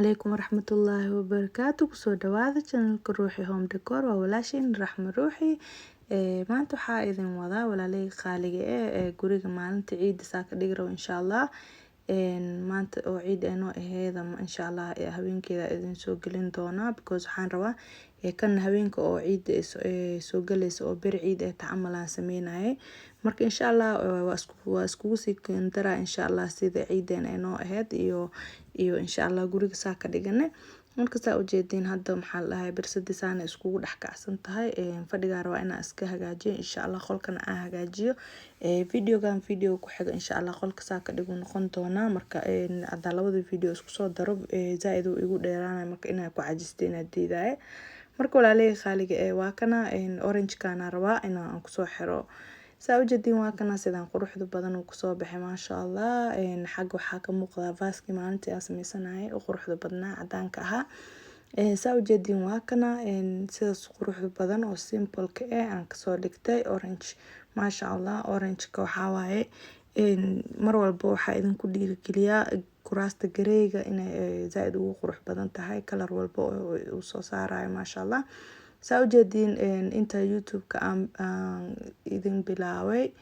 Calaykum waraxmatullaahi wabarakaatu. Kusoo dhawaada channelka Ruuxi Home Decor. Waa walaashiin Raxmo Ruuxi. Maanta waxaa idin wadaa, walaalahey qaaliga ee guriga maalinta ciida saa ka dhigi rabo, insha Allah. Maanta oo ciid ee noo aheeda, insha Allah habeenkeeda idin soo gelin doonaa, because waxaan rabaa kan habeenka oo ciida soo galaysa oo beri ciid ee tacamal aan sameynayay. Marka insha Allah waa iskugu sii daraa, insha Allah, sida ciideen ee noo aheyd iyo insha Allah guriga saa ka dhigane. Marka saa ujeediin, hadda maxaa la dhahay, birsadii saana iskugu dhex kacsan tahay. Fadhigaa rabaa inaan iska hagaajiyo, insha Allah, qolkana aan hagaajiyo. Videogan video ku xiga, insha Allah, qolka saa ka dhigu noqon doonaa. Marka haddaa labada video isku soo daro, zaaid uu igu dheeraanaya, marka inaa ku cajistay inaad diidaaye. Marka walaalahey qaaliga ee, waa kana orange kana rabaa inaan kusoo xiro. Saa ujeediin, waa kana sidaan quruxda badan uu kusoo baxay, maasha Allah. Xagga waxaa ka muuqdaa vase-kii maalintii aan sameysanayay oo quruxda badnaa, cadaanka ahaa. Saa ujeediin, waa kana sidaas quruxda badan oo simple-ka eh aan kasoo dhigtay orange, maasha Allah. Orange-ka waxaa waaye, mar walba waxaa idinku dhiirigeliyaa kuraasta gareyga inay zaaid ugu qurux badan tahay kalar walba oo uu soo saarayo, maasha Allah. Saa ujeediin, inta YouTube-ka aan idin bilaabay,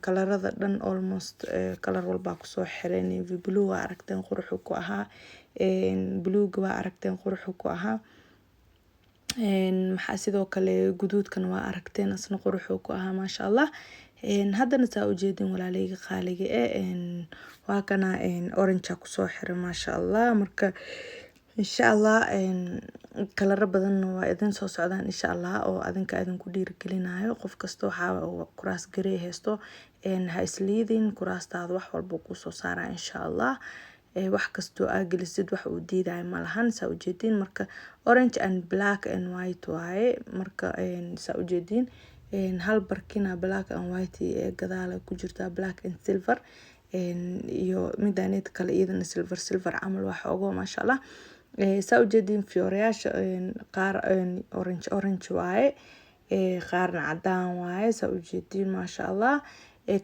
kalarada dhan almost kalar walbaa kusoo xiray. Navy blue waa aragteen quruxu ku ahaa, bluega waa aragteen quruxu ku ahaa, maxaa sidoo kale guduudkan waa aragteen, asna quruxu ku ahaa, maasha Allah. Haddana saa ujeedin, walaaleyga qaaliga eh, waa kana orange kusoo xiray, maasha Allah. Marka insha Allah kalaro badanna waa idin soo socdaan, insha Allah, oo adinka idinku dhiirigelinayo. Qof kasta waxaa kuraas garey haysto, ha isliidin. Kuraastaada wax walba kusoo saaraa, insha Allah. Wax kastoo aa gelisid, wax uu diidayo malahan. Saa ujeediin, marka orange and black and white waaye. Marka saa ujeediin, hal barkina black and white ee gadaal ku jirtaa, black and silver, iyo midaneed kale iyadana silver silver camal wax ogo, maasha Allah. Saa ujeediin, fiyoorayaasha qaar orange orange waaye, qaarna cadaan waaye. Saa ujeediin, maasha Allah.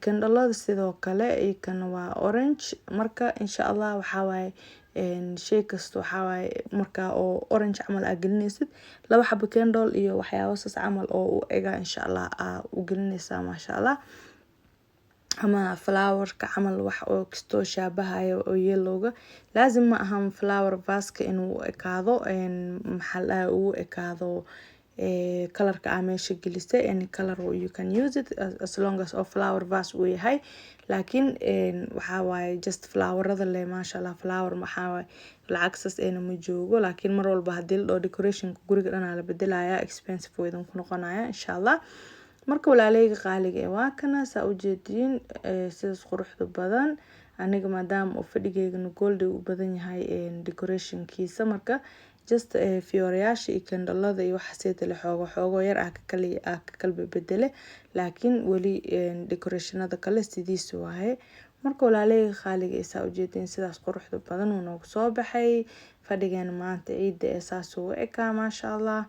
Candle-ada sidoo kale kana waa orange. Marka insha Allah waxaa waaye, shay kasta waxaa waaye marka oo orange camal aa gelinaysid, laba xabo candle iyo waxyaabo saas camal oo u ega, insha Allah, aa u gelinaysaa, maasha Allah, ama flowerka camal, wax oo kastoo shaabahayo oo yellowga. Laazim ma ahan flower vase-ka inuu ekaado, maxaa la dhahay, uu ekaado kalarka aa meesha gelisay. Any color you can use it, as long as oo flower vase uu yahay. Laakiin waxaa waaye just flowerada le, maasha Allah. Flower waxaa waaye lacag saas eena ma joogo, laakiin mar walba hadii la dhaho decorationka guriga dhan aa la bedelaya, expensive wuu idinku noqonaya, insha Allah. Marka walaaleyga qaaliga ee, waa kana saa ujeediin sidaas quruxda badan. Aniga maadaama uu fadhigeygana gold u badan yahay decorationkiisa, marka just fiyoorayaasha iyo candle-ada iyo waxaaseyta le xoogo xoogo yar ah kakala ah ka kala bedele, laakiin weli decorationada kale sidiisa waaye. Marka walaaleyga qaaliga ee, saa ujeediin, sidaas quruxda badan uu noogu soo baxay fadhigeena maanta ciida ee saas uu ekaa, maasha Allah.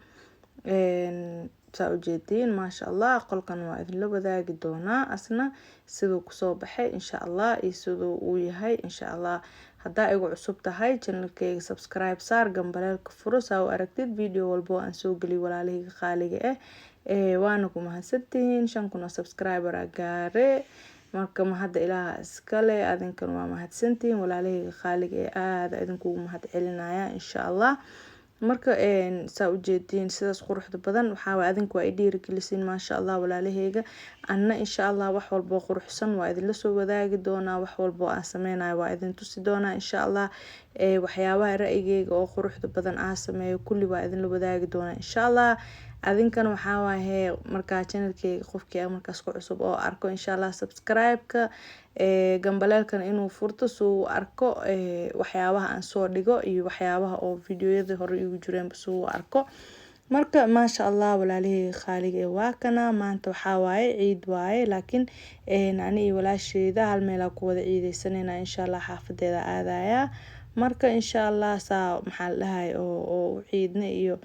Saa ujeediin, maasha Allah. Qolkan waa idinla wadaagi doonaa asna siduu kusoo baxay, insha Allah, iyo siduu uu yahay, insha Allah. Haddaa igu cusub tahay channelkeyga, subscribe saar, gambaleelka furo, saa u aragtid video walbo aan soo geliyo, walaalahayga qaaliga ah. Waana ku mahadsantihiin, 5000 oo subscriber a gaare. Marka mahadda Ilaaha iskale, adinkan waa mahadsantihiin, walaalahayga qaaliga ee, aada idinkugu mahad celinaya, insha Allah. Marka saa ujeediin, sidaas quruxda badan waxaa waay, adinku waa i dhiirigelisiin, maasha Allah, walaalaheyga. Anna insha Allah wax walboo quruxsan waa idinla soo wadaagi doonaa, wax walboo aan sameynayo waa idin tusi doonaa, insha Allah. Waxyaabaha ra'yigeyga oo quruxda badan aan sameeyo kulli waa idinla wadaagi doonaa, insha Allah. Adinkana waxaa waaye, markaa channelkeyga qofkii markaas ku cusub oo arko, insha Allah, subscribe-ka, gambaleelkan inuu furto si uu arko waxyaabaha aan soo dhigo iyo waxyaabaha oo videoyadii hore igu jireenba si uu arko. Marka maasha Allah, walaalaheyga qaaliga ee, waa kana. Maanta waxaa waaye ciid waaye, laakiin ani iyo walaasheeda hal meelaa ku wada ciideysanayna, insha Allah. Xaafadeeda aadaya. Marka insha Allah saa maxaa la dhahay oo u ciidna iyo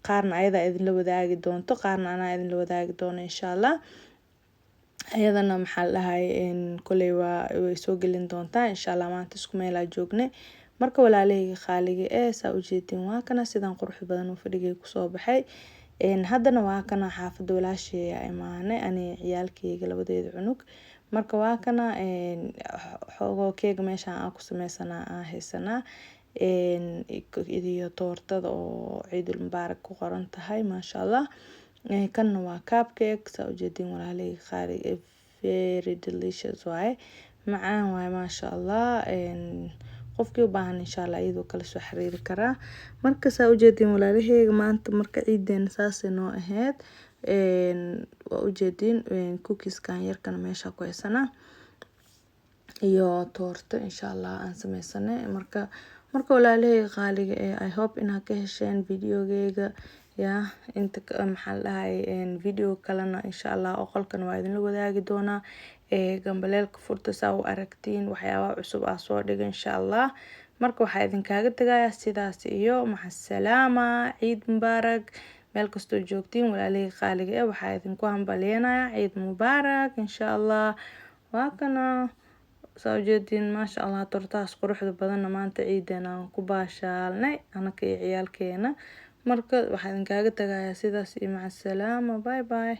qaarna ayadaa idinla wadaagi doonto, qaarna anaa idinla wadaagi doono, insha Allah. Ayadana maxaa la dhahay, koley waa way soo gelin doontaa, insha Allah. Maanta isku meelaa joogne. Marka walaalahayga qaaliga ee saa ujeedin, waa kana sidaan qurux badan uu fadhigay kusoo baxay. Haddana waa kana xaafada walaashay imaanay, ani ciyaalkayga labadeeda cunug. Marka waa kana xoogoo keega meeshaan aan ku sameysanaa, aan haysanaa iyo toortada oo Ciidul Mubaarak ku qoran tahay, maasha Allah. Kanna waa cupcake, saa ujeedin walaalahayga qaaliga, very delicious waaye, macaan waaye, maasha Allah. Qofkii u baahan, insha Allah, iyadoo kala soo xiriiri karaa. Marka saa ujeedin walaalaheyga, maanta marka ciideena saasay noo ahayd. Waa ujeedin cookieskan yarkana meesha ku haysanaa iyo toorto, insha Allah, aan sameysanay. Marka walaalaheyga qaaliga ee, I hope inaad ka hesheen videogeyga. Ya inta maxaa la dhahay, video kalena insha Allah oo qolkan waa idinla wadaagi doonaa. Gambaleelka furta saa u aragtiin waxyaabaha cusub aa soo dhigo, insha Allah. Marka waxaa idinkaaga tagayaa sidaas iyo macasalaama. Ciid mubaarak meel kastoo joogtiin, walaalihii qaaliga eh. Waxaa idinku hambalyeynaya ciid mubaarak, insha Allah. Waa kana, saa ujeediin, maasha Allah, tortahaas quruxda badanna maanta ciideena aan ku baashaalnay anaka iyo ciyaalkeena. Marka waxaa idinkaaga tagayaa sidaas iyo macasalaama, bye bye.